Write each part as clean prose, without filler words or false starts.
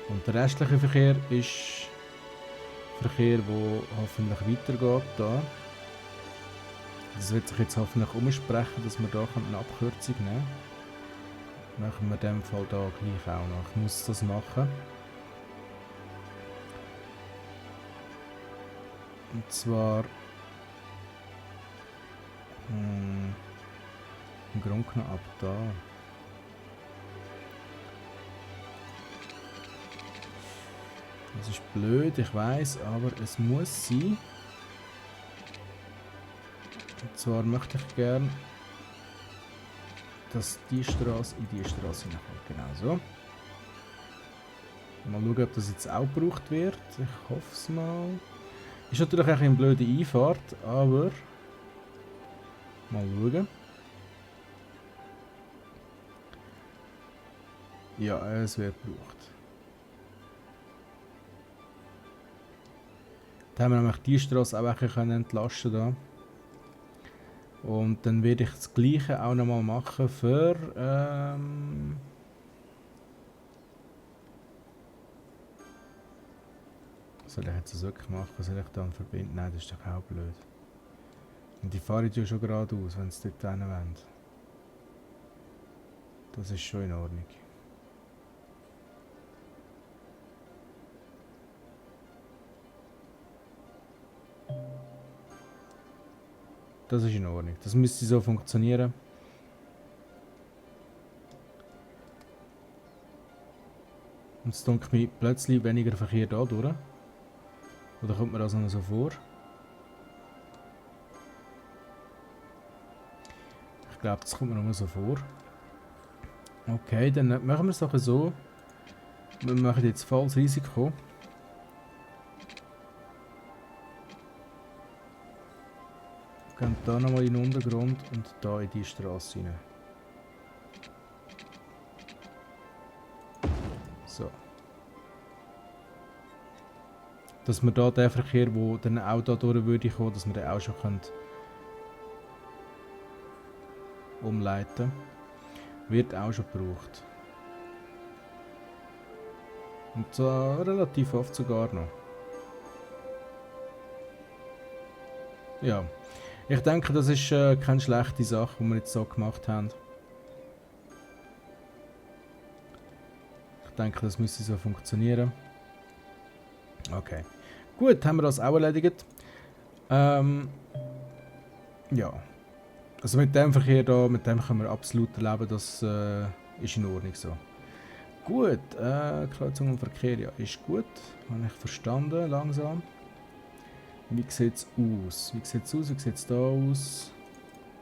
Und der restliche Verkehr ist Verkehr, der hoffentlich weitergeht da. Das wird sich jetzt hoffentlich umsprechen, dass wir da eine Abkürzung nehmen können. Machen wir in dem Fall da gleich auch noch. Ich muss das machen. Und zwar im Grunde genommen ab da. Das ist blöd, ich weiß, aber es muss sein. Und zwar möchte ich gerne, dass die Straße in die Straße hineinkommt. Genau so. Mal schauen, ob das jetzt auch gebraucht wird. Ich hoffe es mal. Ist natürlich auch eine blöde Einfahrt, aber mal schauen. Ja, es wird gebraucht. Da haben wir nämlich die Straße auch entlasten können. Und dann werde ich das gleiche auch nochmal machen für soll ich jetzt das wirklich machen? Soll ich dann verbinden? Nein, das ist doch auch blöd. Und die fahren ja schon geradeaus, wenn sie dort hin wollen. Das ist schon in Ordnung. Das ist in Ordnung. Das müsste so funktionieren. Und es dunkelt mir plötzlich weniger Verkehr da durch. Oder kommt mir das noch so vor? Ich glaube, das kommt mir noch so vor. Okay, dann machen wir es doch so. Wir machen jetzt volles Risiko. Gehen da nochmal in den Untergrund und da in die Straße rein. So. Dass wir da den Verkehr, der dann auch da durch würde kommen, dass wir den auch schon umleiten können. Wird auch schon gebraucht. Und zwar relativ oft sogar noch. Ja. Ich denke, das ist keine schlechte Sache, die wir jetzt so gemacht haben. Ich denke, das müsste so funktionieren. Okay. Gut, haben wir das auch erledigt. Ja. Also mit dem Verkehr da, mit dem können wir absolut leben, das ist in Ordnung so. Gut, Kreuzung und Verkehr, ja, ist gut. Habe ich verstanden, langsam. Wie sieht es aus? Wie sieht es aus? Wie sieht es da aus?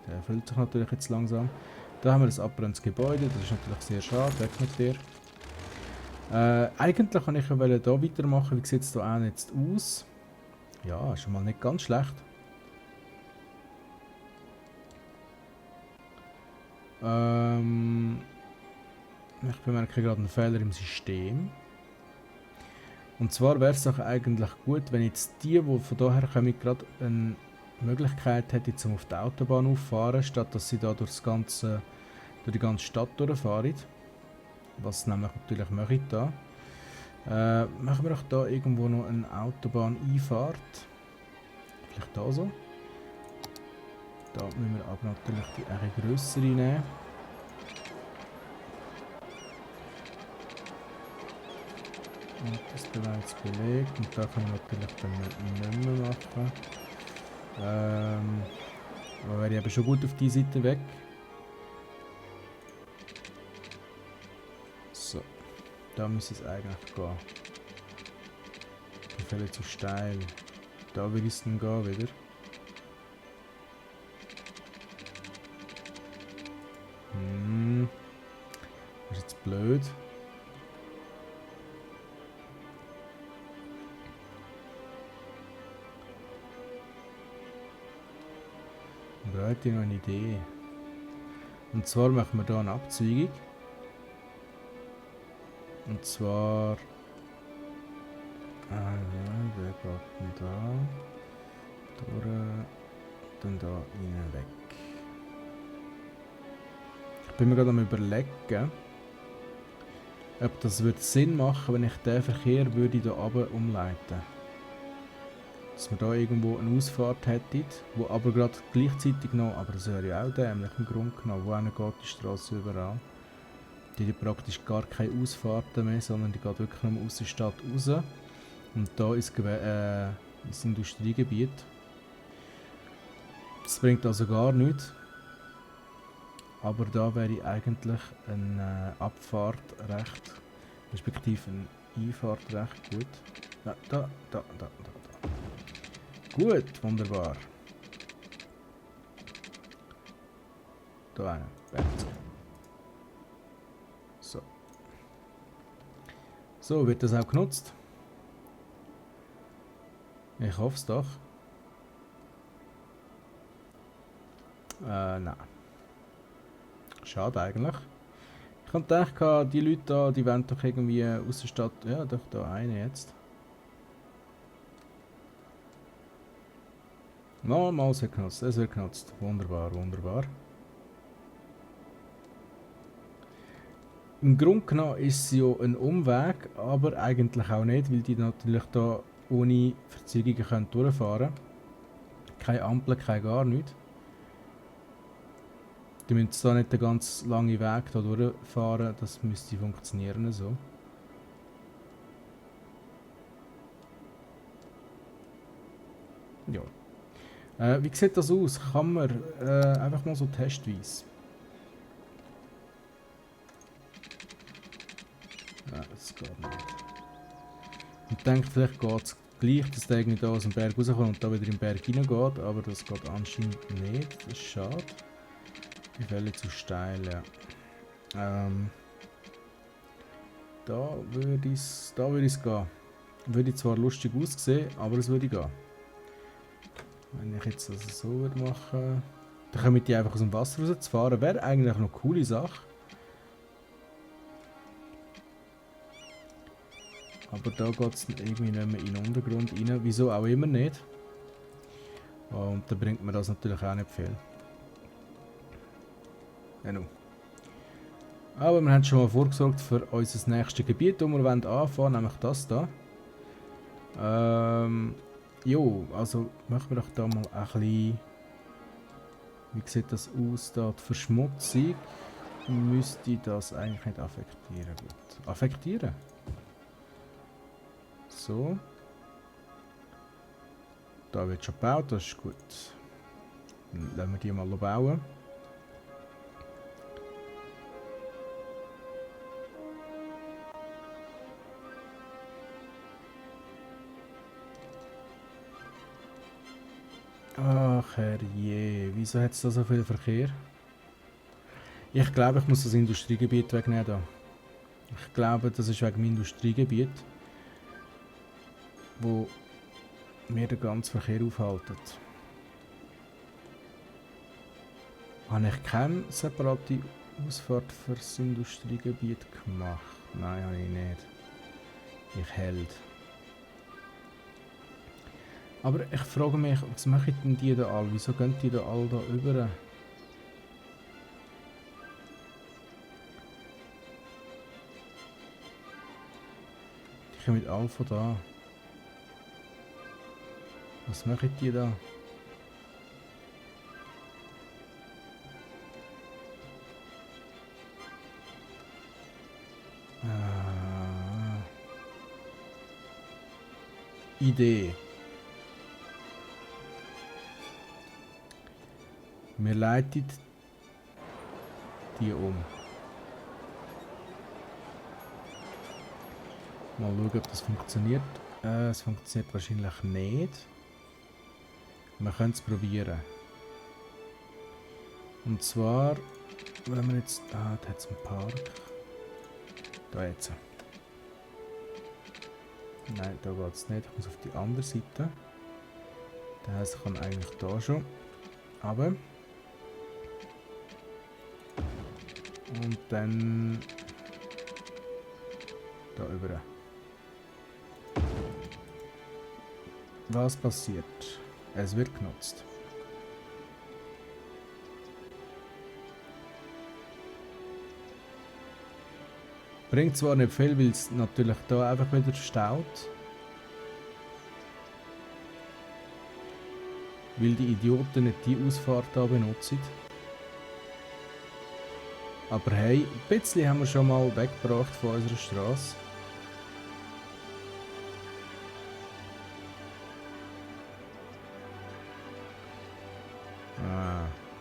Der erfüllt sich natürlich jetzt langsam. Da haben wir das abbrennendes Gebäude, das ist natürlich sehr schade, weg mit dir. Eigentlich kann ich ja hier weitermachen. Wie sieht es da auch jetzt aus? Ja, schon mal nicht ganz schlecht. Ich bemerke gerade einen Fehler im System. Und zwar wäre es doch eigentlich gut, wenn jetzt die von daher kommen, gerade eine Möglichkeit hätte, um auf die Autobahn aufzufahren, statt dass sie da durch die ganze Stadt durchfahren. Was nämlich natürlich mache ich da. Machen wir doch da irgendwo noch eine Autobahneinfahrt. Vielleicht da so. Da müssen wir aber natürlich die grössere nehmen. Und das bereits belegt. Und da können wir natürlich dann nicht mehr machen. Aber wäre ich aber schon gut auf die Seite weg. So. Da müsste es eigentlich gehen. Die Fälle zu steil. Da will es dann gehen wieder. Das ist jetzt blöd. Aber hätte ich noch eine Idee. Und zwar machen wir hier eine Abzweigung. Und zwar... der geht dann da. Durch. Dann da rein weg. Ich bin mir gerade am Überlegen. ob das würde Sinn machen, wenn ich den Verkehr würde hier runter umleiten. Dass wir da irgendwo eine Ausfahrt hätten, wo aber gerade gleichzeitig noch, aber das wäre ja auch dämlich im Grunde genommen, wo geht die Straße überall. Die hat praktisch gar keine Ausfahrten mehr, sondern die geht wirklich nur aus der Stadt raus. Und da ist ins Industriegebiet. Das bringt also gar nichts. Aber da wäre eigentlich eine Abfahrt recht, respektive eine Einfahrt recht gut. Ja, da. Gut, wunderbar. Da eine. So. So, wird das auch genutzt? Ich hoffe es doch. Nein. Schade eigentlich. Ich habe gedacht, die Leute da, die wollen doch irgendwie aus der Stadt... Ja, doch, da eine jetzt. Mal, es wird genutzt, es wird genutzt. Wunderbar, wunderbar. Im Grunde genommen ist es ja ein Umweg, aber eigentlich auch nicht, weil die natürlich da ohne Verzögerungen durchfahren können. Keine Ampel, kein gar nichts. Die müssen da nicht den ganz langen Weg da durchfahren, das müsste funktionieren so. Ja. Wie sieht das aus? Kann man einfach mal so testweise. Ja, das geht nicht. Ich denke, vielleicht geht es gleich, dass der irgendwie da aus dem Berg rauskommt und da wieder in den Berg hineingeht, aber das geht anscheinend nicht. Das ist schade. Die Fälle zu steil, ja. Da würde es gehen. Würde zwar lustig aussehen, aber es würde gehen. Wenn ich jetzt das so würde machen, dann kommen die einfach aus dem Wasser rauszufahren, wäre eigentlich noch eine coole Sache. Aber da geht es irgendwie nicht mehr in den Untergrund rein, wieso auch immer nicht. Und da bringt mir das natürlich auch nicht viel. Genau. Aber wir haben schon mal vorgesorgt für unser nächstes Gebiet, das wir anfahren wollen, nämlich das hier. Jo, also machen wir doch da mal ein bisschen. Wie sieht das aus? Da die Verschmutzung müsste das eigentlich nicht affektieren. Gut. Affektieren? So. Da wird schon gebaut, das ist gut. Dann lassen wir die mal bauen. Ach herrje, wieso hat es da so viel Verkehr? Ich glaube, ich muss das Industriegebiet wegnehmen da. Ich glaube, das ist wegen dem Industriegebiet, wo mir den ganzen Verkehr aufhalten. Habe ich keine separate Ausfahrt für das Industriegebiet gemacht? Nein, habe ich nicht. Ich hält. Aber ich frage mich, was machen denn die da alle? Wieso gehen die da alle da über? Die kommen alle von da. Was machen die da? Idee. Wir leiten die um. Mal schauen, ob das funktioniert. Es funktioniert wahrscheinlich nicht. Wir können es probieren. Und zwar, wenn wir jetzt... Ah, da hat es einen Park. Da jetzt. Nein, da geht es nicht. Ich muss auf die andere Seite. Das heisst, ich kann eigentlich da schon. Aber... Und dann... Da über. Was passiert? Es wird genutzt. Bringt zwar nicht viel, weil es natürlich da einfach wieder staut. Weil die Idioten nicht die Ausfahrt da benutzen. Aber hey, ein bisschen haben wir schon mal weggebracht von unserer Straße.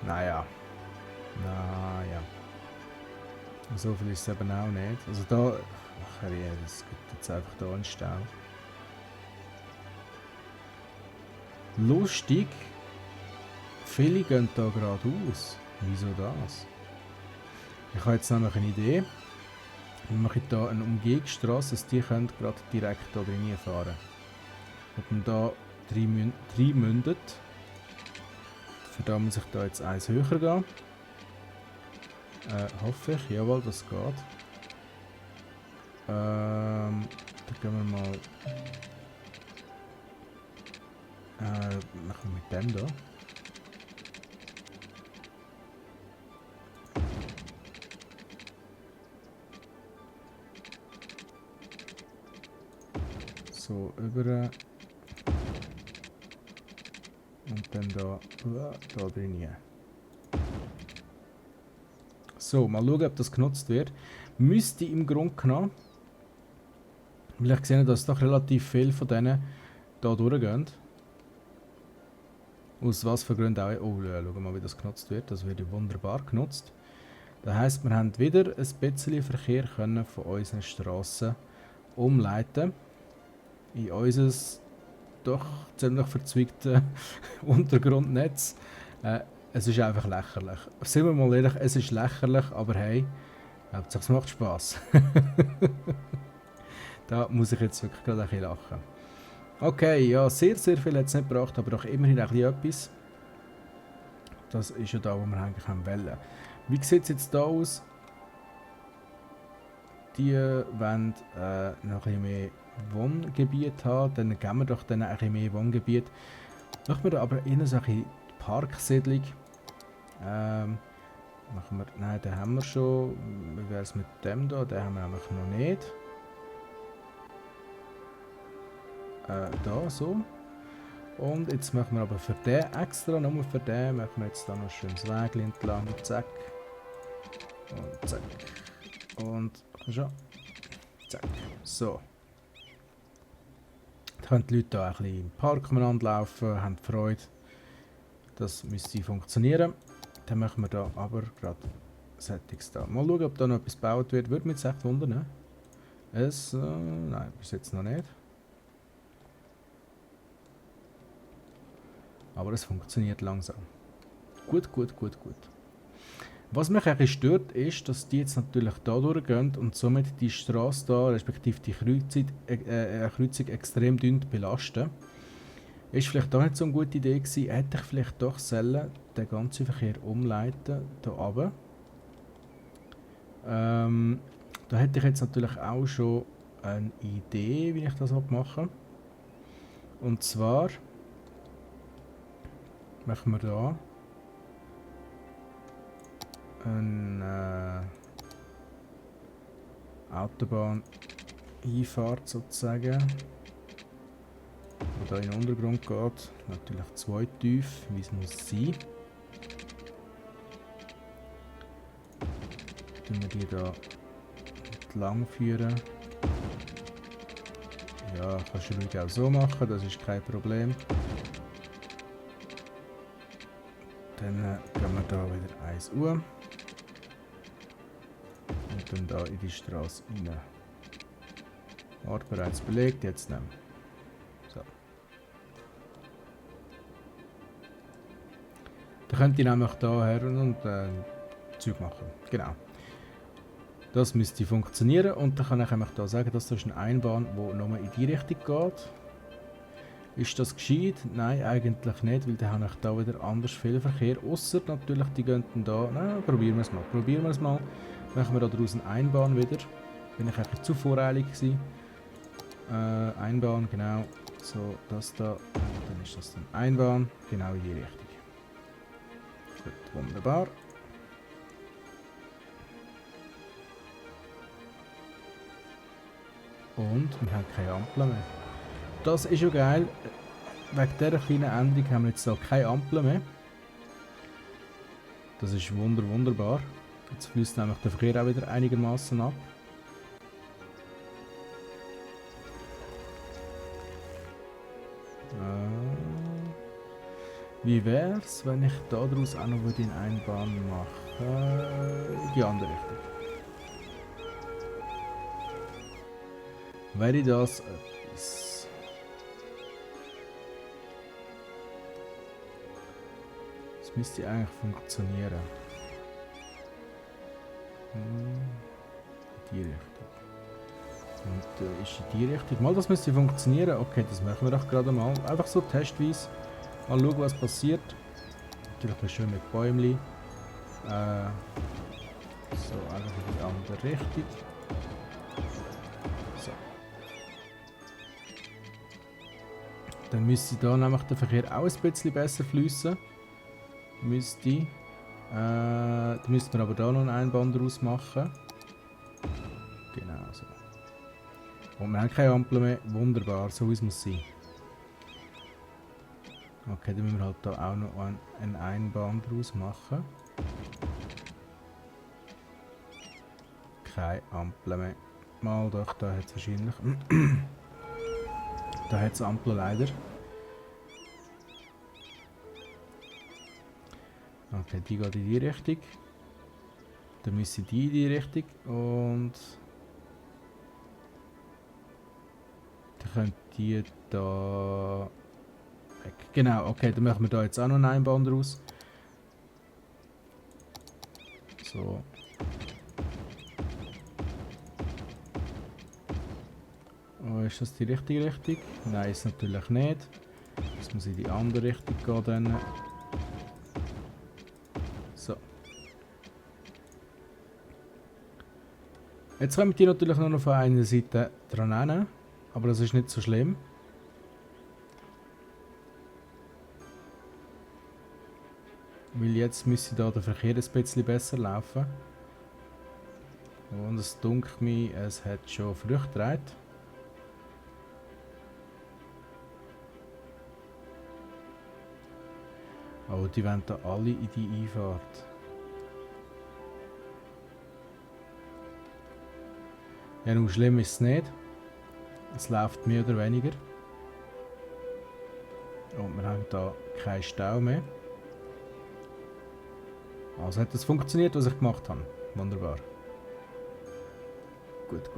Naja. Naja. So viel ist es eben auch nicht. Also da... Ach je, das gibt jetzt einfach da einen Stau. Lustig. Viele gehen da geradeaus. Wieso das? Ich habe jetzt nämlich eine Idee. Wir machen hier eine Umgehungsstrasse, dass die können gerade direkt da drin fahren. Und dann da drei mündet. Für da muss ich da jetzt eins höher gehen. Hoffe ich. Jawohl, das geht. Dann gehen wir mal... machen wir mit dem da. So, über... Und dann da drin. So, mal schauen, ob das genutzt wird. Müsste im Grunde genommen... Vielleicht sehen, dass doch relativ viele von denen da durchgehen. Aus was für Gründen auch. Oh, schauen wir mal, wie das genutzt wird. Das wird ja wunderbar genutzt. Das heisst, wir haben wieder ein bisschen Verkehr können von unseren Strassen umleiten. In unser doch ziemlich verzweigtes Untergrundnetz. Es ist einfach lächerlich. Sind wir mal ehrlich, es ist lächerlich, aber hey, Hauptsache es macht Spass. Da muss ich jetzt wirklich gerade ein bisschen lachen. Okay, ja, sehr viel hat es nicht gebracht, aber doch immerhin ein bisschen etwas. Das ist ja da, wo wir eigentlich wollen. Wie sieht es jetzt hier aus? Die wollen noch ein bisschen mehr Wohngebiet haben, dann geben wir doch denen ein bisschen mehr Wohngebiet. Machen wir da aber eher so eine Parksiedlung. Machen wir, nein, den haben wir schon. Wie wäre es mit dem da? Den haben wir nämlich noch nicht. Da so. Und jetzt machen wir aber für den extra, nur für den, machen wir jetzt da noch ein schönes Weg entlang. Zack. Und zack. Und schon. Zack. So. Da können die Leute da ein bisschen im Park umeinander laufen, haben Freude. Das müsste funktionieren. Dann machen wir da aber gerade Settings da. Mal schauen, ob da noch etwas gebaut wird. Würde mich jetzt echt wundern. Nein, bis jetzt noch nicht. Aber es funktioniert langsam. Gut. Was mich eigentlich stört, ist, dass die jetzt natürlich da durchgehen und somit die Straße da, respektive die Kreuzung extrem dünn belasten. Ist vielleicht doch nicht so eine gute Idee gewesen, hätte ich vielleicht doch sollen den ganzen Verkehr umleiten, hier runter. Da hätte ich jetzt natürlich auch schon eine Idee, wie ich das machen will. Und zwar machen wir da eine Autobahn-Einfahrt sozusagen, die da in den Untergrund geht. Natürlich 2 tief, wie es muss sein. Dann wir die da entlang führen. Ja, kannst du ruhig auch so machen, das ist kein Problem. Dann gehen wir da wieder eins und dann da in die Straße rein. Ort bereits belegt, jetzt nehmen. So. Dann könnt ihr nämlich da her und Zeug machen. Genau. Das müsste funktionieren und dann kann ich einfach da sagen, dass das ist eine Einbahn, die nur in die Richtung geht. Ist das gescheit? Nein, eigentlich nicht, weil dann habe ich da wieder anders viel Verkehr. Ausser natürlich, die gehen da. Na, probieren wir es mal. Machen wir da draußen Einbahn wieder. Bin ich eigentlich zu voreilig gewesen. Einbahn, genau. So, das da. Und dann ist das dann Einbahn, genau in die Richtung. Gut, wunderbar. Und wir haben keine Ampel mehr. Das ist ja geil. Wegen dieser kleinen Änderung haben wir jetzt hier keine Ampel mehr. Das ist wunderbar. Jetzt fließt nämlich der Verkehr auch wieder einigermaßen ab. Wie wäre es, wenn ich daraus auch noch eine Einbahn mache? Die andere Richtung. Wäre das etwas? Das müsste eigentlich funktionieren. In die Richtung. Und ist in die Richtung. Mal, das müsste funktionieren. Okay, das machen wir doch gerade mal. Einfach so testweise. Mal schauen, was passiert. Natürlich ein schön mit Bäumchen. So, einfach in die andere Richtung. So. Dann müsste da nämlich der Verkehr auch ein bisschen besser fließen. Müsste. Da müssten wir aber da noch eine Einbahn draus machen. Genau so. Und wir haben keine Ampel mehr. Wunderbar, so wie es muss sein. Okay, dann müssen wir halt da auch noch eine Einbahn draus machen. Keine Ampel mehr. Mal doch, da hat es wahrscheinlich. Da hat es Ampel leider. Okay, die geht in die Richtung. Dann müssen die in die Richtung und dann können die da weg. Genau, okay, dann machen wir da jetzt auch noch eine Einbahn draus. So. Oh, ist das die richtige Richtung? Nein, ist natürlich nicht. Das muss in die andere Richtung gehen dann. So. Jetzt können wir die natürlich nur noch von einer Seite dran hin, aber das ist nicht so schlimm. Weil jetzt müsste da der Verkehr ein bisschen besser laufen. Und es dunkelt mir, es hat schon Früchte getragen. Oh, die wollen da alle in die Einfahrt. Ja, nun schlimm ist es nicht. Es läuft mehr oder weniger. Und wir haben da keinen Stau mehr. Also hat das funktioniert, was ich gemacht habe. Wunderbar. Gut.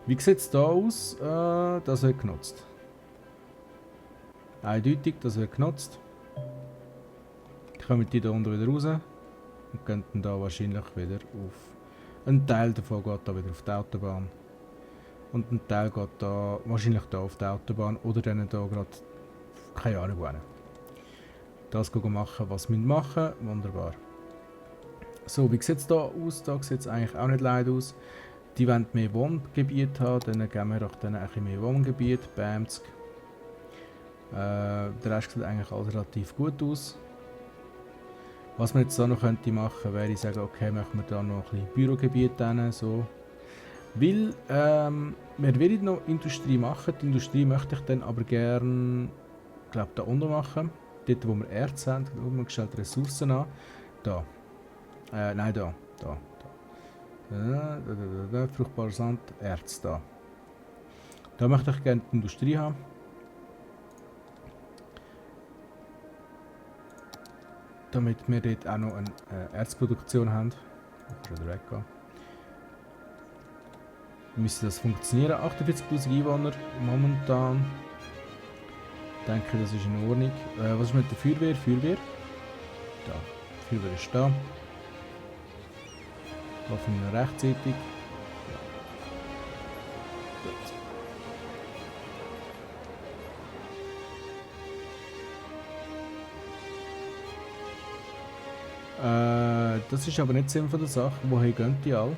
Wie sieht es da aus? Das wird genutzt. Eindeutig, das wird genutzt. Dann kommen die da unten wieder raus und gehen dann da wahrscheinlich wieder auf. Ein Teil davon geht da wieder auf die Autobahn. Und ein Teil geht da wahrscheinlich da auf die Autobahn oder dann da gerade keine Ahnung wohin. Das machen, was wir machen. Wunderbar. So, wie sieht es da aus? Da sieht es eigentlich auch nicht leid aus. Die wollen mehr Wohngebiet haben, dann geben wir doch dann ein bisschen mehr Wohngebiet. Bamsk. Der Rest sieht eigentlich alles relativ gut aus. Was man jetzt da noch könnte machen, wäre ich sagen, okay, machen wir da noch ein bisschen Bürogebiet hin, so. Weil, wir werden noch Industrie machen. Die Industrie möchte ich dann aber gerne, glaube da unten machen. Dort, wo wir Erz haben, wir gestellt Ressourcen an. Da. Nein, da. Fruchtbarer Sand, Erz, da. Da möchte ich gerne die Industrie haben. Damit wir dort auch noch eine Erzproduktion haben. Ich kann wieder weggehen. Müsste das funktionieren. 48.000 Einwohner momentan. Ich denke, das ist in Ordnung. Was ist mit der Feuerwehr? Feuerwehr. Da. Die Feuerwehr ist da. Laufen wir rechtzeitig. Ja. Gut. Das ist aber nicht Sinn von der Sache. Woher gehen die alle?